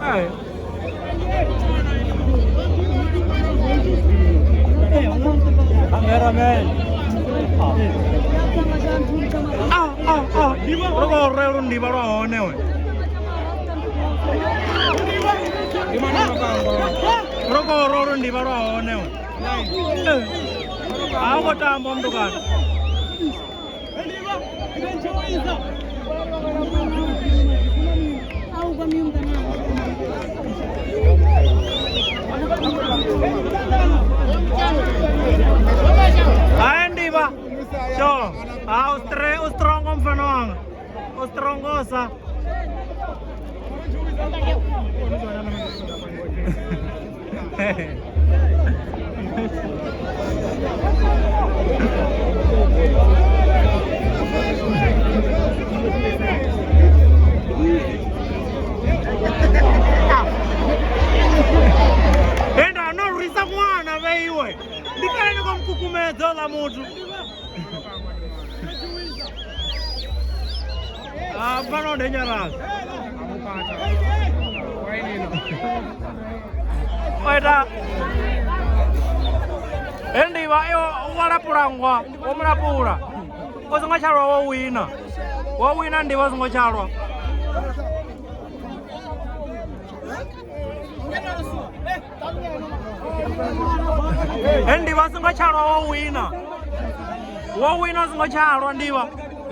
Ee. Cameraman. Ah ah ah. Ro vha ro ro ndivha lwa hone we. Ro vha ro ro ndivha lwa hone we. A u khou tamba mutukana. Hayi ndivha. Sure. Ah, u strong mfana wanga. U strongosa. Enda no rwisa ṅwana vheiwe. Ndi kale ni khou mukukumedza oḽa muthu. Ah, mfana dangerous. Oita. Endi vha yo walapula ngwa, wo mulapula. O songo tshalwa wo wina. Wo wina ndi vha songo tshalwa. Endi vha songo tshalwa wo wina. Wo wina songo tshalwa ndi vha.